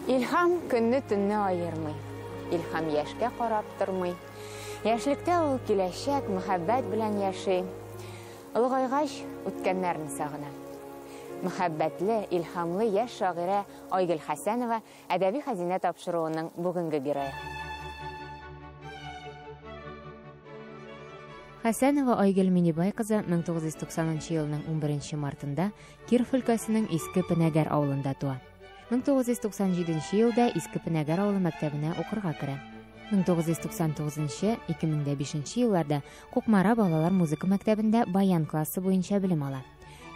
Илһам көнне төнне аермый. Илһам яшькә карап тормый. Яшьлектә ул киләчәк мәхәббәт белән яши. Олыгайгач, үткәннәрне сагына. Мәхәббәтле, илһамлы яшь шагыйрә Айгөл Хәсәнова Әдәби хәзинә тапшыруының бүгенге герое. Хәсәнова Айгөл Минибай кызы 1990 елның 11 мартында Киров өлкәсенең Иске Пенәгәр авылында туа. 1997 елда Иске Пенәгәр авылы мәктәбенә укырга керә. 1999-2005 елларда Кукмара балалар музыка мәктәбендә баян классы буенча белем ала.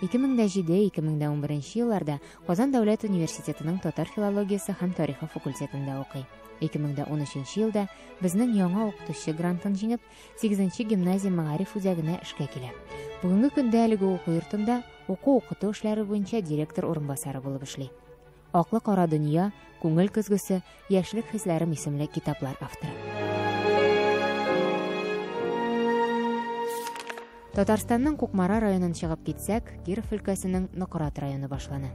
2007-2011 елларда Казан дәүләт университетының татар филологиясе һәм тарихы факультетында укый. 2013 елда безнең яңа укытучы грантын җиңеп, 8 гимназия мәгариф үзәгенә эшкә килә. Бүгенге көндә әлеге уку йортында уку-укыту эшләре буенча директор урынбасары булып эшли. Аклы кара дөнья, Күңел көзгесе, Яшьлек хисләрем исемле китаплар авторы. Татарстанның Кукмара районын чыгып китсәк, Киров өлкәсенең Нократ районы башлана.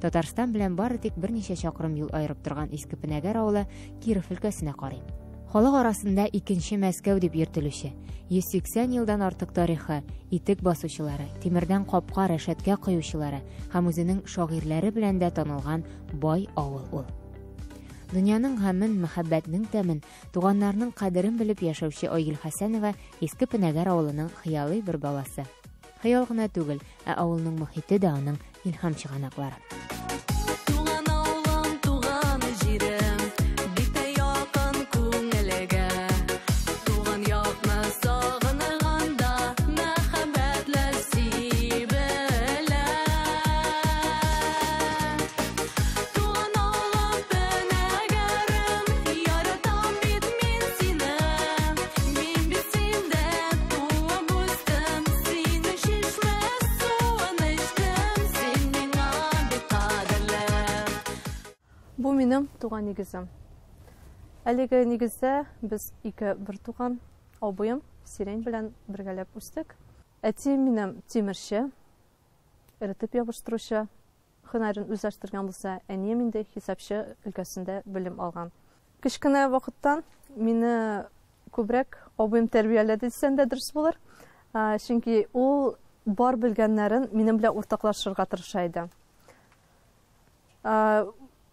Татарстан белән бары тик берничә чакрым юл аерып торган Иске Пенәгәр авылы Киров өлкәсенә карый. Халык арасында икенче Мәскәү дип йөртелүче, 180 елдан артык тарихы, итек басучылары, тимердән капка, рәшәткә коючылары һәм үзенең шагыйрьләре белән дә танылган бай авыл ул. Дөньяның гамен, мәхәббәтнең тәмен, туганнарның кадерен белеп яшәүче Айгөл Хәсәнова Иске Пенәгәр авылының хыялый бер баласы. Хыял гына түгел, ә авылның мохите дә аның илһам чыганаклары. Туган авылым, туган җирем, бик тә якын күңелгә. Туган якны сагынганда мәхәббәтләр сибелә. Туган авылым, Пенәгәрем, яратам бит мин сине. Мин бит синдә туып үстем, синең чишмә суын эчтем, син миңа бик кадерле. Бу минем туган нигезем. Әлеге нигездә без ике бертуган абыем Сирень белән бергәләп үстек. Әтием минем тимерче, эретеп ябыштыручы һөнәрен үзләштергән булса, әнием инде хисапчы өлкәсендә белем алган. Кечкенә вакыттан мине күбрәк абыем тәрбияләде дисәм дә дөрес булыр. Чөнки ул бар белгәннәрен минем белән уртаклашырга тырыша иде.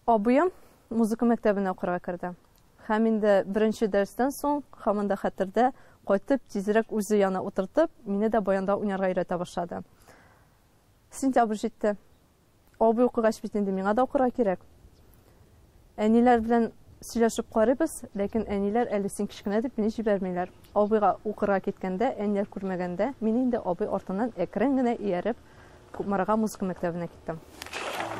Абыем музыка мәктәбенә укырга керде. Һәм инде беренче дәрестән соң, һаман да хәтердә, кайтып, тизрәк үзе янына утыртып, мине дә баянда уйнарга өйрәтә башлады. Сентябрь җитте. Абый укыгач бит инде миңа да укырга кирәк. Әниләр белән сөйләшеп карыйбыз, ләкин әниләр әле син кечкенә дип мине җибәрмиләр. Абыйга укырга киткәндә, әниләр күрмәгәндә, мин инде абый артыннан әкрен генә ияреп Кукмарага музыка мәктәбенә киттем.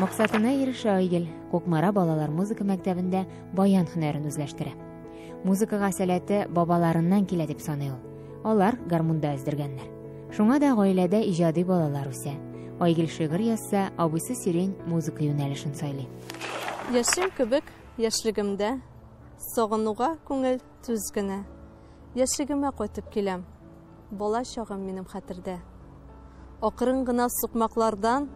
Максатына ирешә Айгөл. Кукмара балалар музыка мәктәбендә баян һөнәрен үзләштерә. Музыкага сәләте бабаларыннан килә дип саный ул. Алар гармунда өздергәннәр. Шуңа да гаиләдә иҗади балалар үсә. Айгөл шигырь язса, абыйсы Сирень музыка юнәлешен сайлый. Яшим кебек яшьлегемдә, сагынуга күңел түз генә. Яшьлегемә кайтып киләм. Бала чагым минем хәтердә. Акрын гына сукмаклардан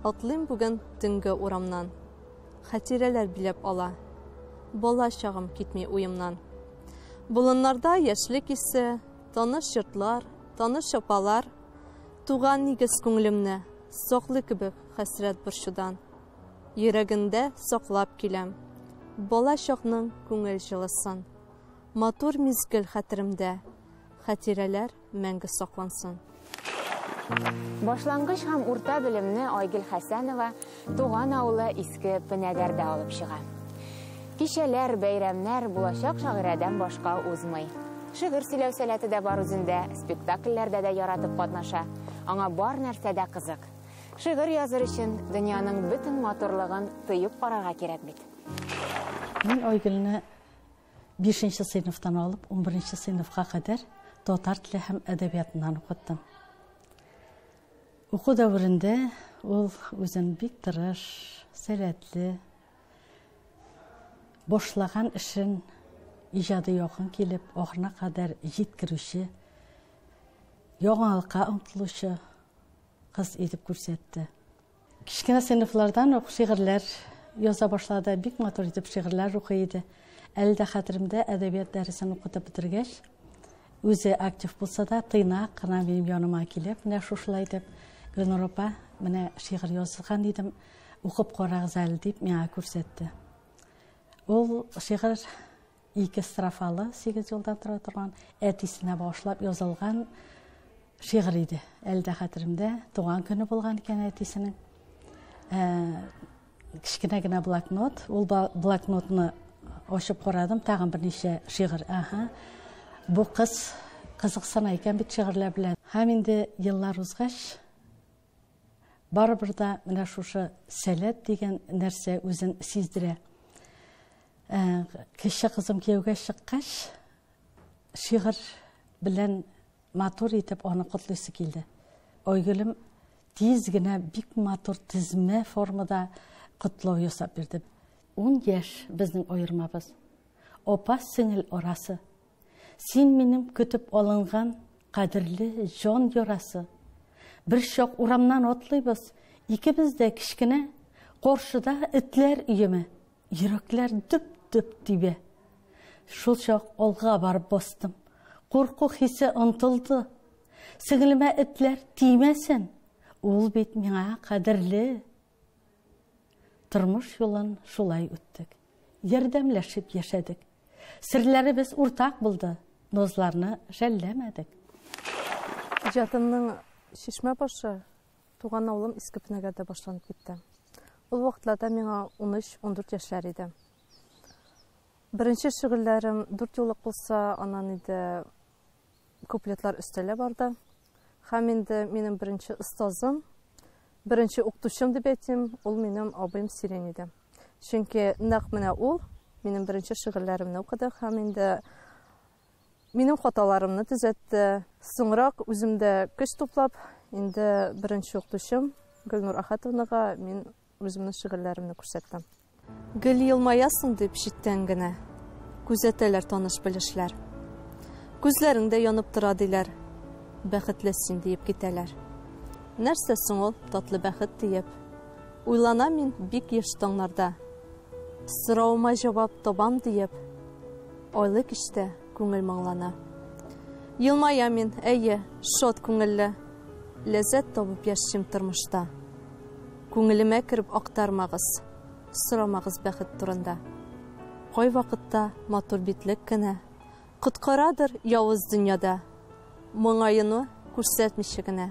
атлыйм бүген төнге урамнан. Хатирәләр биләп ала. Бала чагым китми уемнан. Болыннарда яшьлек исе, таныш йортлар, таныш апалар. Туган нигез күңелемне саклый кебек хәсрәт борчудан. Йөрәгендә саклап киләм бала чакның күңел җылысын. Матур мизгел хәтеремдә, хатирәләр мәңге саклансын. Башлангыч һәм урта белемне Айгөл Хәсәнова туган авылы Иске Пенәгәрдә алып чыга. Кичәләр, бәйрәмнәр булачак шагыйрәдән башка узмый. Шигырь сөйләү сәләте дә бар үзендә, спектакльләрдә дә яратып катнаша. Аңа бар нәрсә дә кызык. Шигырь языр өчен дөньяның бөтен матурлыгын тоеп карарга кирәк бит. Мин Айгөлне 5 сыйныфтан алып 11 сыйныфка кадәр татар теле һәм әдәбиятыннан укыттым. Уку дәверендә ул үзен бик тырыш, сәләтле, башлаган эшен иҗади якын килеп, ахырына кадәр җиткерүче, яңалыкка омтылучы кыз итеп күрсәтте. Кечкенә сыйныфлардан ук шигырьләр яза башлады, бик матур итеп шигырьләр укый иде. Әле дә хәтеремдә, әдәбият дәресен укытып бетергәч, үзе актив булса да, тыйнак кына минем яныма килеп, менә шушылай итеп, Гөлнур апа, менә шигырь язган идем, укып карагыз әле дип миңа күрсәтте. Ул шигырь ике строфалы, 8 юлдан тора торган, әтисенә багышлап язылган шигырь иде. Әле дә хәтеремдә, туган көне булган икән әтисенең. Кечкенә генә блокнот, ул блокнотны ачып карадым, тагын берничә шигырь. Аһа. Бу кыз кызыксына икән бит шигырьләр белән. Һәм инде еллар узгач, барыбер дә менә шушы сәләт дигән нәрсә үзен сиздерә. Кече кызым кияүгә чыккач, шигырь белән матур итеп аны котлыйсы килде. Айгөлем тиз генә бик матур тезмә формада котлау ясап бирде. 10 яшь безнең аермабыз. Апа сеңел арасы. Син минем көтеп алынган кадерле җан ярасы. Бер чак урамнан атлыйбыз, икебез дә кечкенә, каршыда этләр өеме, йөрәкләр дөп-дөп тибә. Шул чак алга барып бастым. Курку хисе онтылды. Сеңелемә этләр тимәсен, ул бит миңа кадерле. Тормыш юлын шулай үттек. Ярдәмләшеп яшәдек. Серләребез уртак булды, назларны жәлләмәдек. Иҗатымның чишмә башы туган авылым Иске Пенәгәрдә башланып китте. Ул вакытларда миңа 13-14 яшьләр иде. Беренче шөгыльләрем 4 юллык булса, аннан инде куплетлар өстәлә барды. Һәм инде минем беренче остазым, беренче укытучым дип әйтим, ул минем абыем Сирень иде. Чөнки нәкъ менә ул минем беренче шигырьләремне укыды һәм инде минем хаталарымны төзәтте. Соңрак үземдә көч туплап, инде беренче укытучым Гөлнур Ахатовнага мин үземнең шигырьләремне күрсәттем. Гел елмаясың дип читтән генә күзәтәләр таныш белешләр. Күзләрең дә янып тора диләр, бәхетле син диеп китәләр. Нәрсә соң ул татлы бәхет диеп? Уйланам мин бик еш таңнарда. Соравыма җавап табам диеп, айлы кичтә күңел моңлана. Елмаям мин, әйе, шат күңелле, ләззәт табып яшим тормышта. Күңелемә кереп актармагыз, сорамагыз бәхет турында. Кай вакытта матур битлек кенә коткарадыр явыз дөньяда. Моңаюны күрсәтмичә генә,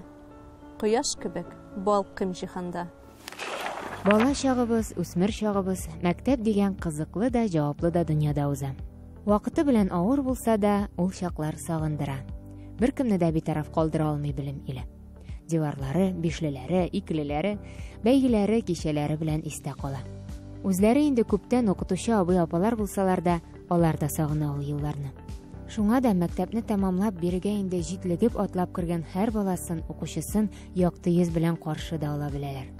кояш кебек балкыйм җиһанда. Бала чагыбыз, үсмер чагыбыз, мәктәп дигән кызыклы да, җаваплы да дөньяда уза. Вакыты белән авыр булса да, ул чаклар сагындыра. Беркемне дә битараф калдыра алмый белем иле. Диварлары, бишлеләре, икелеләре, бәйгеләре, кичәләре белән истә кала. Үзләре инде күптән укытучы абый-апалар булсалар да, алар да сагына ул елларны. Шуңа да мәктәпне тәмамлап бирегә инде җитлегеп атлап кергән һәр баласын, укучысын якты йөз белән каршы да ала беләләр.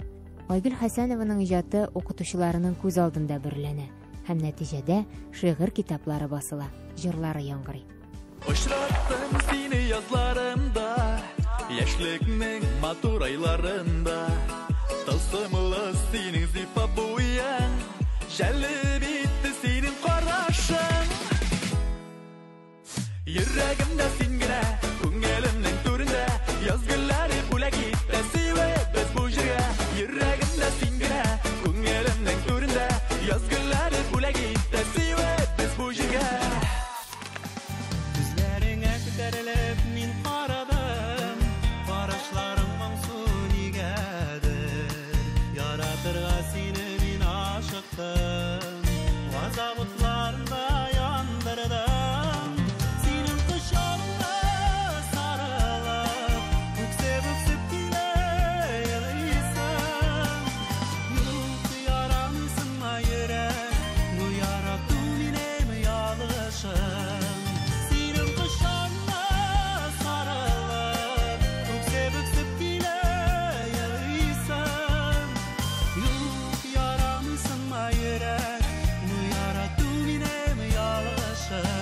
Айгөл Хәсәнованың иҗаты укытучыларының күз алдында бөрләнә һәм нәтиҗәдә шигырь китаплары басыла, җырлары яңгырый. Очраттым сине язларымда, яшьлекнең матур айларында. Тылсымлы синең зифа буең, җәлеп итте синең карашың. Йөрәгемдә син генә, күңелемнең түрендә, яз гөлләре бүләк итте сөебез бу җиргә. Йөрәгемдә син генә, күңелемнең түрендә, яз гөлләре бүләк итте сөебез бу җиргә. Күзләреңә күтәрелеп мин карадым, карашларың моңсу нигәдер. Яратырга сине мин ашыктым, газап утларында яндырдым. Синең кочагыңа сарылып, үксеп-үксеп килә елыйсың. Юк, ярамыйсыңмы йөрәк, бу ярату минем ялгышым. Синең кочагыңа сарылып, үксеп-үксеп килә елыйсың. Юк, ярамыйсыңмы йөрәк, бу ярату минем ялгышым.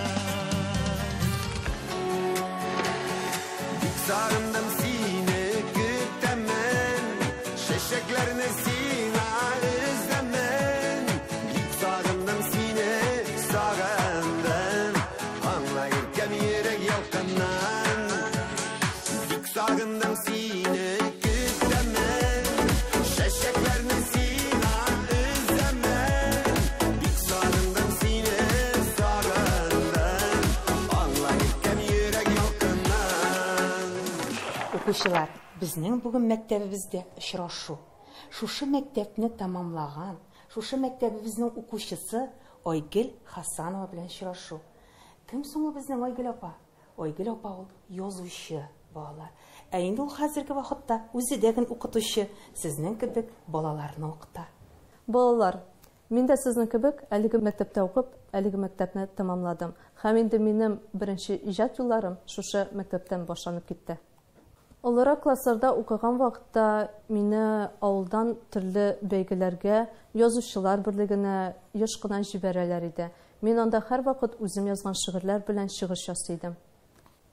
Бик сагындым сине, көтәмен, чәчәкләрне сиңа өзәмен. Укучылар, безнең бүген мәктәбебездә очрашу. Шушы мәктәпне тәмамлаган, шушы мәктәбебезнең укучысы Айгөл Хасанова белән очрашу. Кем соң ул безнең Айгөл апа? Айгөл апа ул язучы, балалар. Ә инде ул хәзерге вакытта үзе дә гел укытучы, сезнең кебек балаларны укыта. Балалар, мин дә сезнең кебек әлеге мәктәптә укып, әлеге мәктәпне тәмамладым. Һәм инде минем беренче иҗат юлларым шушы мәктәптән башланып китте. Олырак классларда укыган вакытта мине авылдан төрле бәйгеләргә, язучылар берлегенә еш кына җибәрәләр иде. Мин анда һәрвакыт үзем язган шигырьләр белән чыгыш ясый идем.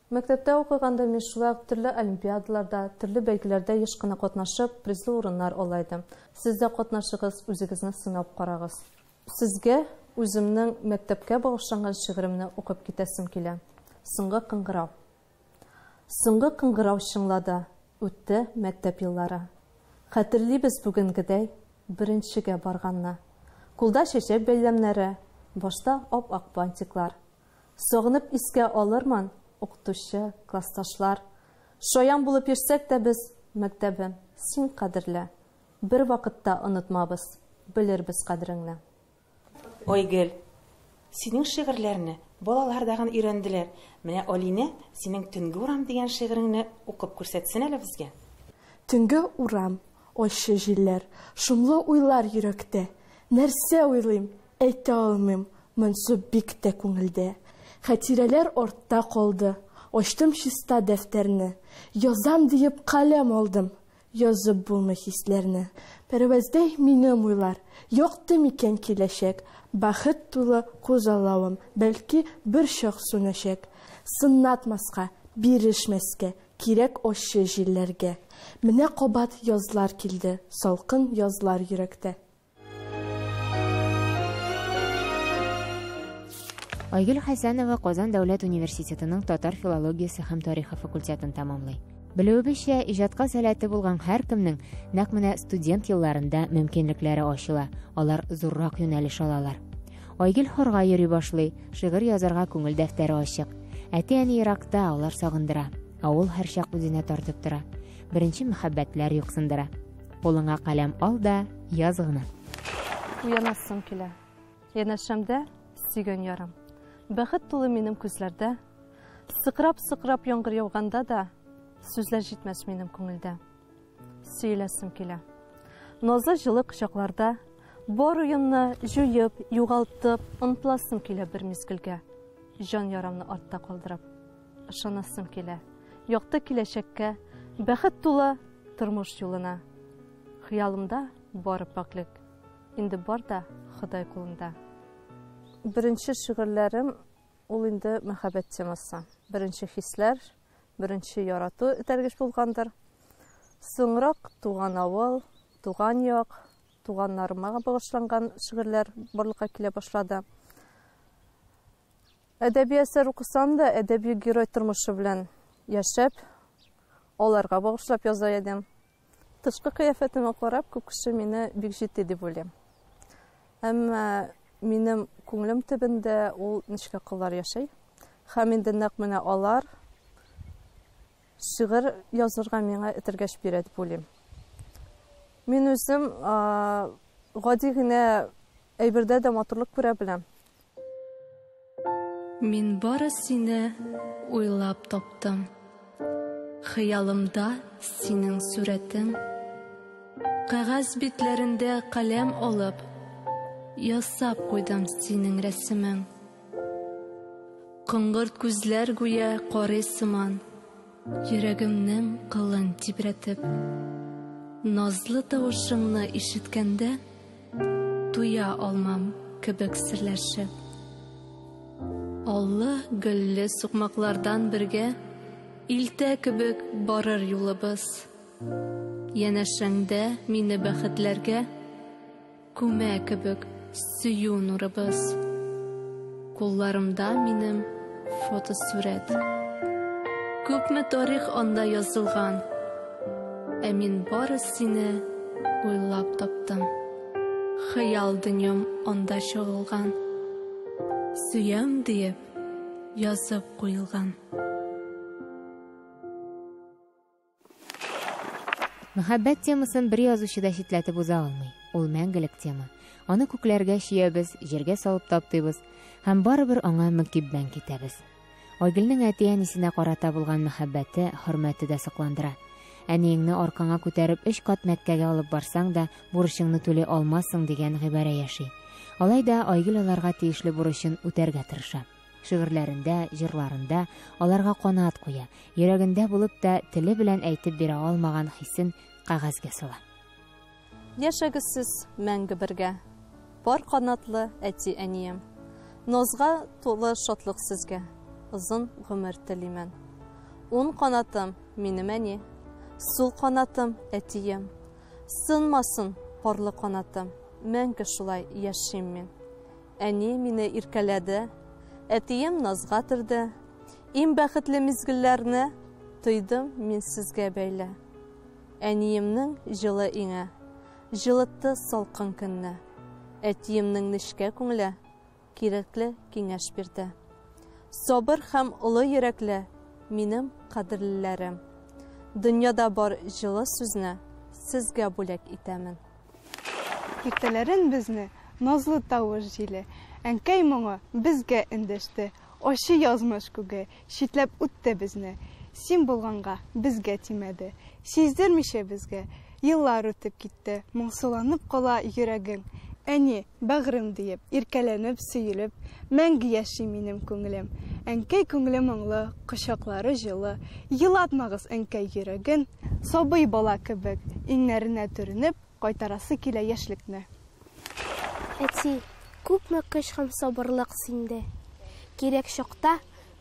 Мәктәптә укыганда мин шулай ук төрле олимпиадаларда, төрле бәйгеләрдә еш кына катнашып, призлы урыннар ала идем. Сез дә катнашыгыз, үзегезне сынап карагыз. Сезгә үземнең мәктәпкә багышланган шигыремне укып китәсем килә. Соңгы кыңгырау. Соңгы кыңгырау чыңлады, үтте мәктәп еллары. Хәтерлибез бүгенгедәй беренчегә барганны. Кулда чәчәк бәйләмнәре, башта ап-ак бантиклар. Сагынып искә алырмын, укытучы, классташлар. Шаян булып йөрсәк тә без, мәктәбем, син кадерле. Бервакытта онытмабыз, белербез кадереңне. Айгөл, синең шигырьләрне балалар дагын өйрәнделәр. Менә Алинә синең Төнге урам дигән шигыреңне укып күрсәтсен әле безгә. Төнге урам, ачы җилләр, шомлы уйлар йөрәктә. Нәрсә уйлыйм, әйтә алмыйм, монсы бик тә күңелдә. Хатирәләр артта калды, ачтым чиста дәфтәрне. Язам диеп каләм алдым, язып булмый хисләрне. Пәрвәздәй минем уйлар, якты микән киләчәк? Бәхет тулы күзаллавым, бәлки бер чак сүнәчәк. Сынатмаска, бирешмәскә кирәк ачы җилләргә. Менә кабат язлар килде, салкын язлар йөрәктә. Айгөл Хәсәнова Казан дәүләт университетының татар филологиясе һәм тарихы факультетын тәмамлый. Белүебезчә, иҗатка сәләте булган һәркемнең нәкъ менә студент елларында мөмкинлекләре ачыла, алар зуррак юнәлеш алалар. Айгөл хорга йөри башлый, шигырь язарга күңел дәфтәре ачык. Әти-әни еракта, алар сагындыра. Авыл һәрчак үзенә тартып тора. Беренче мәхәббәтләр юксындыра. Кулыңа каләм ал да, яз гына. Уянасым килә. Янәшәмдә сөйгән ярым. Бәхет тулы минем күзләрдә. Сыкрап-сыкрап яңгыр яуганда да сүзләр җитмәс минем күңелдә. Сөйләсем килә. Назлы җылы кочакларда бар уемны җуеп, югалтып, онытыласым килә бер мизгелгә. Җан ярамны артта калдырып, ышанасым килә. Якты киләчәккә, бәхет тулы тормыш юлына. Хыялымда бары пакьлек. Инде бар да Ходай кулында. Беренче шигырьләрем ул инде мәхәббәт темасы. Беренче хисләр, беренче ярату этәргеч булгандыр. Соңрак туган авыл, туган як, туганнарыма багышланган шигырьләр барлыкка килә башлады. Әдәби әсәр укысам да, әдәби герой тормышы белән яшәп, аларга багышлап яза идем. Тышкы кыяфәтемә карап, күп кеше мине бик җитди дип уйлый. Әмма минем күңелем төбендә ул нечкә кыллар яшәй. Һәм инде нәкъ менә алар шигырь язырга миңа этәргеч бирә дип уйлыйм. Мин үзем гади генә әйбердә дә матурлык күрә беләм. Мин бары сине уйлап таптым. Хыялымда синең сурәтең. Кәгазь битләрендә каләм алып, ясап куйдым синең рәсемең. Коңгырт күзләр гүя карый сыман, йөрәгемнең кылын тибрәтеп. Назлы тавышыңны ишеткәндә, туя алмам кебек серләшеп. Аллы гөлле сукмаклардан бергә илтә кебек барыр юлыбыз. Янәшәңдә мине бәхетләргә күмә кебек сөю нурыбыз. Кулларымда минем фотосурәт. Күпме тарих анда язылган, ә мин бары сине уйлап таптым. Хыял дөньям анда чагылган. Сөям диеп язып куелган. Мәхәббәт темасын бер язучы да читләтеп уза алмый. Ул мәңгелек тема. Аны күкләргә чөябез, җиргә салып таптыйбыз һәм барыбер аңа мөкиббән китәбез. Айгөлнең әти-әнисенә карата булган мәхәббәте, хөрмәте дә сокландыра. Әниеңне аркаңа күтәреп өч кат Мәккәгә алып барсаң да, бурычыңны түли алмассың дигән гыйбарә яши. Алай да Айгөл аларга тиешле бурычын үтәргә тырыша. Шигырьләрендә, җырларында аларга канат куя, йөрәгендә булып та теле белән әйтеп бирә алмаган хисен кәгазьгә сала. Яшәгез сез мәңге бергә, пар канатлы әти-әнием. Назга тулы шатлык сезгә, озын гомер телимен. Уң канатым минем әни, сул канатым әтием. Сынмасын парлы канатым, мәңге шулай яшим мин. Әни мине иркәләде, әтием назга төрде. Иң бәхетле мизгелләрне тойдым мин сезгә бәйле. Әниемнең җылы иңе җылытты салкын көнне. Әтиемнең нечкә күңеле кирәкле киңәш бирде. Сабыр һәм олы йөрәкле минем кадерлеләрем. Дөньяда бар җылы сүзне сезгә бүләк итәмен. Иртәләрен безне назлы тавыш җиле, әнкәй моңы безгә эндәште. Ачы язмыш күге читләп үтте безне. Син булганга безгә тимәде. Сиздермичә безгә еллар үтеп китте. Моңсуланып кала йөрәгең. Әни, бәгърем диеп, иркәләнеп, сөелеп, мәңге яши минем күңелем. Әнкәй күңеле моңлы, кочаклары җылы. Елатмагыз әнкәй йөрәген, сабый бала кебек, иңнәренә төренеп, кайтарасы килә яшьлекне. Әти, күпме көч һәм сабырлык синдә. Кирәк чакта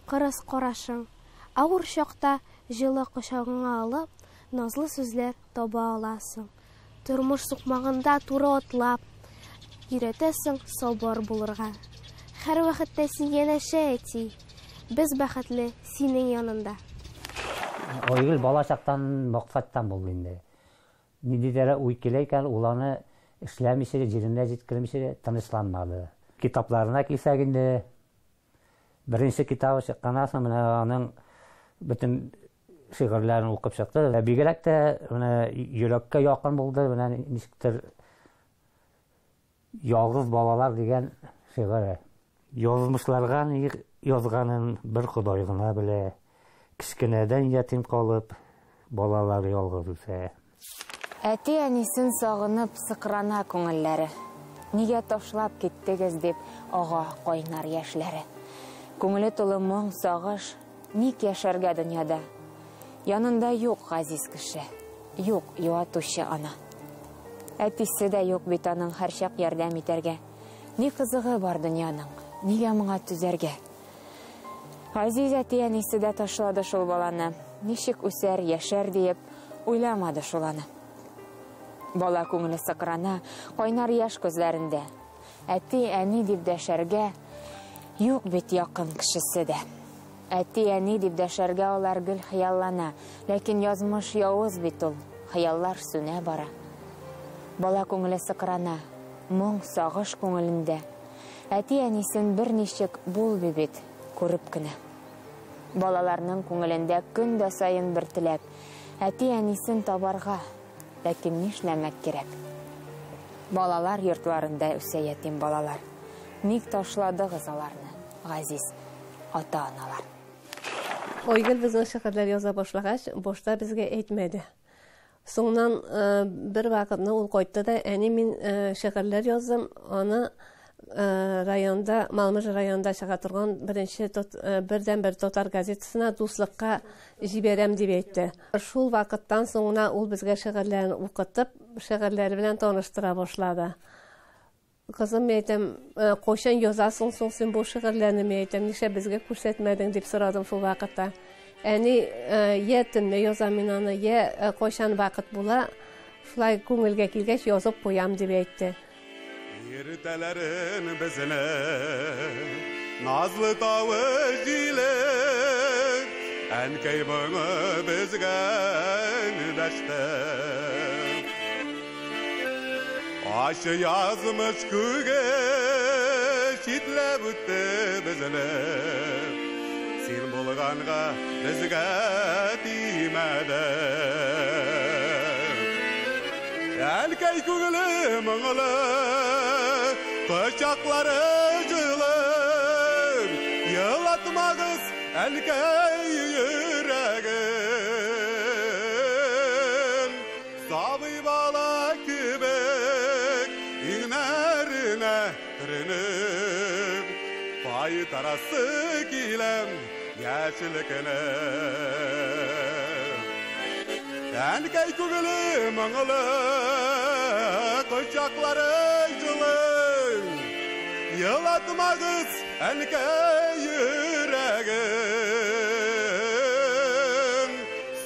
кырыс карашың, авыр чакта җылы кочагыңа алып, назлы сүзләр таба аласың. Тормыш сукмагында туры атлап, өйрәтәсең сабыр булырга. Һәрвакытта син янәшә, әти. Без бәхетле синең янында. Айгөл бала чактан максаттан булды инде. Ниндидер уй килә икән, ул аны эшләмичә, җиренә җиткермичә тынычланмады. Китапларына килсәк инде, беренче китабы чыкканнан соң менә аның бөтен шигырьләрен укып чыкты. Бигрәк тә менә йөрәккә якын булды, менә ничектер Ялгыз балалар дигән шигыре. Язмышларга ни язганын бер Ходай гына белә. Кечкенәдән ятим калып, балалар ялгыз үсә. Әти-әнисен сагынып сыкрана күңелләре. Нигә ташлап киттегез дип ага кайнар яшьләре. Күңеле тулы моң, сагыш, ник яшәргә дөньяда? Янында юк газиз кеше, юк юатучы ана. Әтисе дә юк бит аның һәрчак ярдәм итәргә. Ни кызыгы бар дөньяның, нигә моңа түзәргә? Газиз әти-әнисе дә ташлады шул баланы. Ничек үсәр, яшәр диеп уйламады шул аны. Бала күңеле сыкрана, кайнар яшь күзләрендә. Әти-әни дип дәшәргә юк бит якын кешесе дә. Әти-әни дип дәшәргә алар гел хыяллана, ләкин язмыш явыз бит ул, хыяллар сүнә бара. Бала күңеле сыкрана, моң сагыш күңелендә. Әти-әнисен берничек булмый бит, күреп кенә. Балаларның күңелендә көн дә саен бер теләк. Әти-әнисен табарга, ләкин нишләмәк кирәк? Балалар йортларында үсә ятим балалар. Ник ташладыгыз аларны, газиз ата-аналар? Айгөл безнең шигырьләр яза башлагач, башта безгә әйтмәде. Соңыннан бер вакытны ул кайтты да, әни, мин шигырьләр яздым, аны районда, Малмыж районында чыга торган беренче бердән-бер татар газетасына Дуслыкка җибәрәм дип әйтте. Шул вакыттан соң гына ул безгә шигырьләрен укытып, шигырьләре белән таныштыра башлады. Кызым, мин әйтәм, кайчан язасың соң син бу шигырьләрне, мин әйтәм, нишләп безгә күрсәтмәдең дип сорадым шул вакытта. Әни, я төнлә язам мин аны, я кайчан вакыт була, шулай күңелгә килгәч язып куям дип әйтте. Иртәләрен безне назлы тавыш җиле, әнкәй моңы безгә эндәште. Ачы язмыш күге читләп үтте безне. Син булганга безгә тимәде. Әнкәй күңеле моңлы, кочаклары җылы. Елатмагыз әнкәй йөрәген. Сабый бала кебек иңнәренә төренеп, кайтарасы киләм яшьлекне. Әнкәй күңеле моңлы, кочаклары җылы. Елатмагыз әнкәй йөрәген.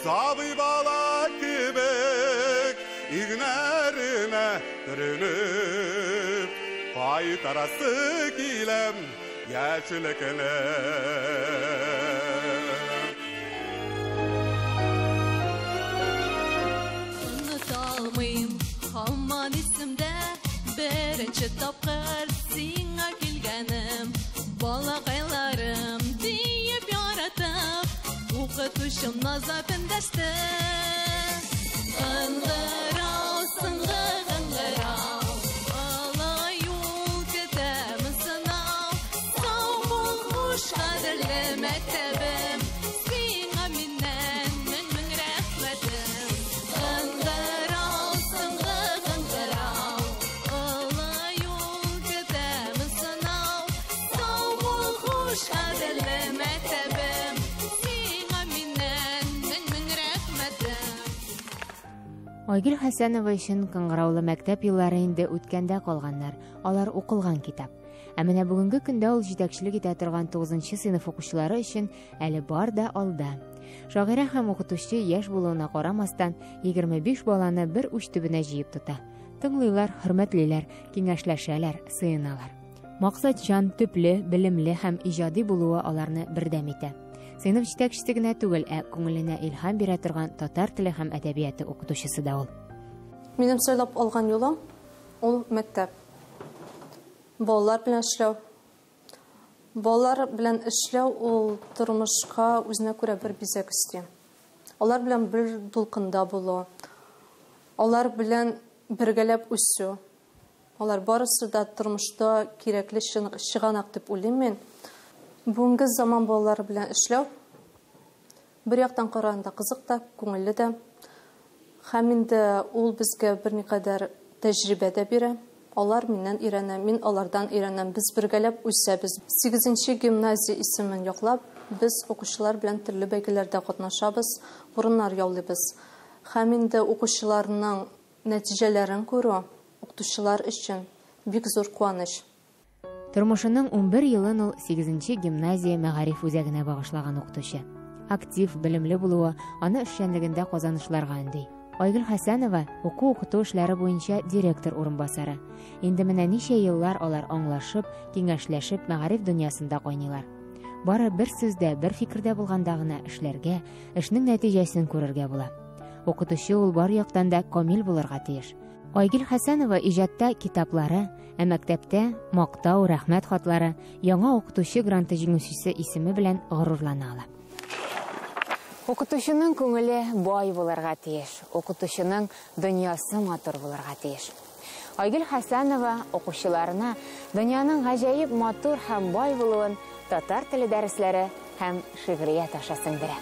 Сабый бала кебек иңнәренә төренеп, кайтарасы киләм яшьлекне. Оныталмыйм, һаман исемдә беренче тапкыр сиңа килгәнем. Балакайларым диеп яратып, укытучым назлап эндәште. Кыңгырау, соңгы кыңгырау, олы юл көтәмен сынау. Сау бул, хуш, кадерле мәктәбем, сиңа миннән мең-мең рәхмәтем. Кыңгырау, соңгы кыңгырау, олы юл көтәмен сынау. Сау бул, хуш, кадерле мәктәбем, сиңа миннән мең-мең рәхмәтем. Айгөл Хәсәнова өчен кыңгыраулы мәктәп еллары инде үткәндә калганнар, алар укылган китап. Ә менә бүгенге көндә ул җитәкчелек итә торган 9 сыйныф укучылары өчен әле бар да алда. Шагыйрә һәм укытучы яшь булуына карамастан 25 баланы бер уч төбенә җыеп тота. Тыңлыйлар, хөрмәтлиләр, киңәшләшәләр, сыеналар. Максатчан, төпле, белемле һәм иҗади булуы аларны бердәм итә. Сыйныф җитәкчесе генә түгел, ә күңеленә илһам бирә торган татар теле һәм әдәбияты укытучысы да ул. Минем сайлап алган юлым ул мәктәп. Балалар белән эшләү. Балалар белән эшләү ул тормышка үзенә күрә бер бизәк өсти. Алар белән бер дулкында булу, алар белән бергәләп үсү. Алар барысы да тормышта кирәкле чыганак дип уйлыйм мин. Бүгенге заман балалары белән эшләү бер яктан караганда кызык та, күңелле дә. Һәм инде ул безгә берникадәр тәҗрибә дә бирә. Алар миннән өйрәнә, мин алардан өйрәнәм. Без бергәләп үсәбез. 8 гимназия исемен яклап, без укучылар белән төрле бәйгеләрдә катнашабыз, урыннар яулыйбыз. Һәм инде укучыларның нәтиҗәләрен күрү укытучылар өчен бик зур куаныч. Тормышының 11 елын ул 8 гимназия мәгариф үзәгенә багышлаган укытучы. Актив, белемле булуы аны эшчәнлегендә казанышларга өнди. Айгөл Хәсәнова уку-укыту эшләре буенча директор урынбасары. Инде менә ничә еллар алар аңлашып, киңәшләшеп мәгариф дөньясында кайныйлар. Бары бер сүздә, бер фикердә булганда гына эшләргә, эшнең нәтиҗәсен күрергә була. Укытучы ул бар яктан да камил булырга тиеш. Айгөл Хәсәнова иҗатта китаплары, ә мәктәптә мактау, рәхмәт хатлары, яңа укытучы гранты җиңүчесе исеме белән горурлана ала. Укытучының күңеле бай булырга тиеш, укытучының дөньясы матур булырга тиеш. Айгөл Хәсәнова укучыларына дөньяның гаҗәеп матур һәм бай булуын татар теле дәресләре һәм шигърият аша сеңдерә.